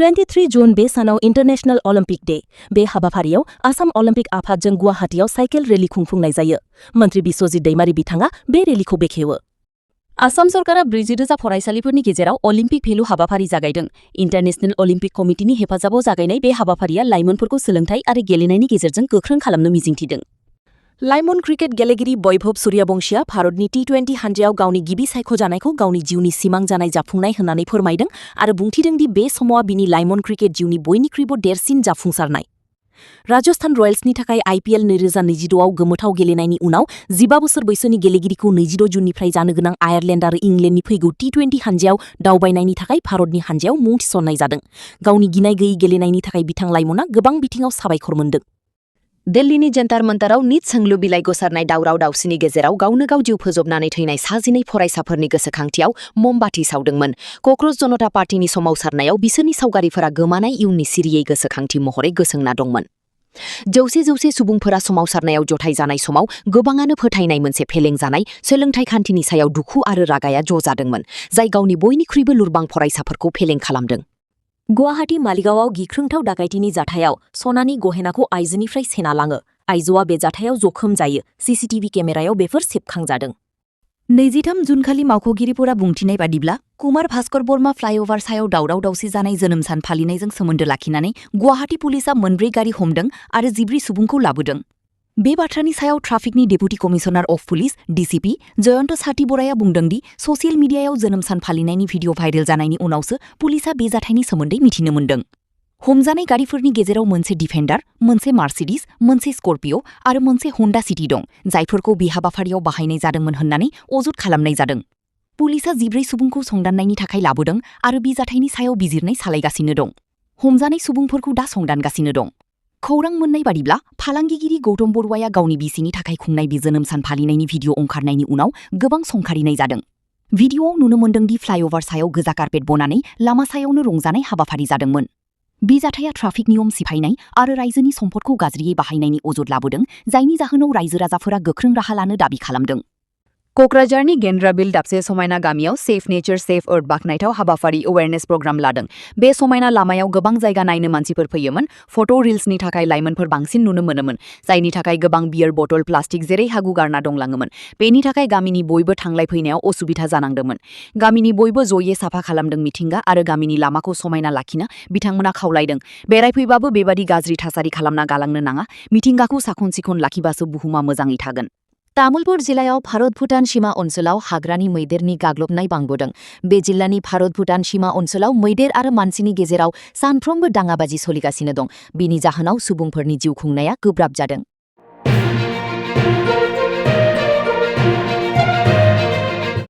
23 जुन बे सानाव international Olympic day. बे हाबाफारियाव आसाम अलिम्पिक आफादजों गुवाहाटीयाव साइकेल रेली खुंफुंनाय जायो। मन्त्री बिश्वजित दैमारी बिथाङा बे रेलीखौ बेखेवो। आसाम सरकारा 40,000 फरायसालिफोरनि गेजेराव अलिम्पिक भेलु हाबाफारि जागायदों। इन्टारनेशनल अलिम्पिक कमिटिनि हेफाजाबाव जागायनाय बे हाबाफारिया लाइमोनफोरखौ सोलोंथाइ आरो गेलेनायनि गेजेरजों गोख्रों खालामनो मिजिंथिदों। लाइमोन क्रिकेट गेलेगिरि वैभव सूर्यवंशीया भारतनि T20 हानजायाव गावनि गिबि सायख'जानायखौ गावनि जिउनि सिमां जानाय जाफुंनाय होननानै फोरमायदों आरो बुंथिदों दि बे समआ बिनि लाइमोन क्रिकेट जिउनि बयनिख्रुइबो देरसिन जाफुंसारनाय। राजस्थान रयेल्सनि थाखाय IPL 2022 आव गोमोथाव गेलेनायनि उनाव 15 बोसोर बैसोनि गेलेगिरिखौ 26 जुननिफ्राय जानो गोनां आयारलेन्ड आरो इंलेन्डनि फैगौ T20 हानजायाव दावबायनायनि थाखाय भारतनि हानजायाव मुं थिसननाय जादों। गावनि गिनाय गैयै गेलेनायनि थाखाय बिथां लाइमोनआ गोबां बिथिङाव साबायखर मोन्दों। दिल्लीनि जन्तर मन्तराव निट सोंलु बिलाइ गोसारनाय दावराव दावसिनि गेजेराव गावनो गाव जिउ फोजोबनानै थैनाय 12 फरायसाफोरनि गोसोखांथियाव ममबाति सावदोंमोन। क'क्राझार जनता पार्टीनि सोमावसारनायाव बिसोरनि सावगारिफोरा गोमानाय इयुननि सिरियै गोसोखांथि महरै गोसोंना दंमोन। जौसे सुबुंफोरा सोमावसारनायाव जथाय जानाय समाव गोबाङानो फोथायनाय मोनसे फेलें जानाय सोलोंथाइ खान्थिनि सायाव दुखु आरो रागाया ज' जाय गावनि बयनिख्रुइबो लोरबां फरायसाफोरखौ फेलें खालामदों। गुवाहाटी मालिगावआव गिख्रंथाव डाकाइतिनि जाथायाव सनानि गहेनाखौ आइजोनिफ्राय सेना लाङो। आइजोआ बे जाथायाव जखम जायो। CCTV केमेरायाव बेफोर सेबखांजादों। 23 जुनखालि मावख'गिरिफोरा बुंथिनाय बादिब्ला कुमार भास्कर बर्मा फ्लाइअभार सायाव दावराव दावसि जानाय जोनोम सान फालिनायजों सोमोन्दो लाखिनानै गुवाहाटी पुलिसआ 4 गारि हमदों आरो 14 सुबुंखौ लाबोदों। बे बाथ्रानि सायाव ट्राफिकनि deputy commissioner of police DCP Jayanta Sathi बराया बुंदों दि ससियेल मिडियायाव जोनोम सान फालिनायनि भिडिअ भाइरेल जानायनि उनावसो पुलिसआ बे जाथायनि सोमोन्दै मिथिनो मोन्दों। हमजानाय गारिफोरनि गेजेराव मोनसे डिफेन्डार, मोनसे मार्सिडिज, मोनसे स्कर्पिय' आरो मोनसे हन्डा सिटी दं, जायफोरखौ बे हाबाफारियाव बाहायनाय जादोंमोन होननानै अजद खालामनाय जादों। पुलिसआ 14 सुबुंखौ संदाननायनि थाखाय लाबोदों आरो बे जाथायनि सायाव बिजिरनाय सालायगासिनो दं। हमजानाय सुबुंफोरखौ दा संदानगासिनो दं। खौरां मोननाय बादिब्ला फालांगिगिरि गौतम बरुवाया गावनि बिसिनि थाखाय खुंनाय बे जोनोम सान फालिनायनि भिडिअ ओंखारनायनि उनाव गोबां संखारिनाय जादों। भिडिअआव नुनो मोन्दों दि फ्लाइअभार सायाव गोजा कार्पेट बनानै लामा सायावनो रंजानाय हाबाफारि जादोंमोन। बे जाथाया ट्राफिक नियम सिफायनाय आरो रायजोनि सम्पदखौ गाज्रियै बाहायनायनि अजद लाबोदों, जायनि जाहोनाव रायजो राजाफोरा गोख्रों राहा लानो दाबि खालामदों। क'क्राझारनि गेन्द्राबिल दाबसे समायना गामियाव सेफ नेचार सेफ अर्थ बाखनायथाव हाबाफारि एवेयारनेस प्रग्राम लादों। बे समायना लामायाव गोबां जायगा नायनो मानसिफोर फैयोमोन। फट' रिल्सनि थाखाय लाइमोनफोर बांसिन नुनो मोनोमोन, जायनि थाखाय गोबां बियार बटल प्लास्टिक जेरै हागु गारना दंलाङोमोन। बेनि थाखाय गामिनि बयबो थांलाय फैनायाव असुबिदा जानांदोंमोन। गामिनि बयबो जयै साफा खालामदों मिथिंगा आरो गामिनि लामाखौ समायना लाखिनो बिथांमोना खावलायदों। बेरायफैबाबो बेबादि गाज्रि थासारि खालामना गालांनो नाङा। मिथिंगाखौ साखोन सिखोन लाखिबासो बुहुमा मोजाङै थागोन। तामुलपुर जिल्लायाव भारत-भुटान सीमा ओनसोलाव हाग्रानि मैदेरनि गाग्लोबनाय बांबोदों। बे जिल्लानि भारत-भुटान सीमा ओनसोलाव मैदेर आरो मानसिनि गेजेराव सानफ्रोमबो दाङाबाजि सोलिगासिनो दं। बेनि जाहोनाव सुबुंफोरनि जिउ खुंनाया गोब्राब जादों।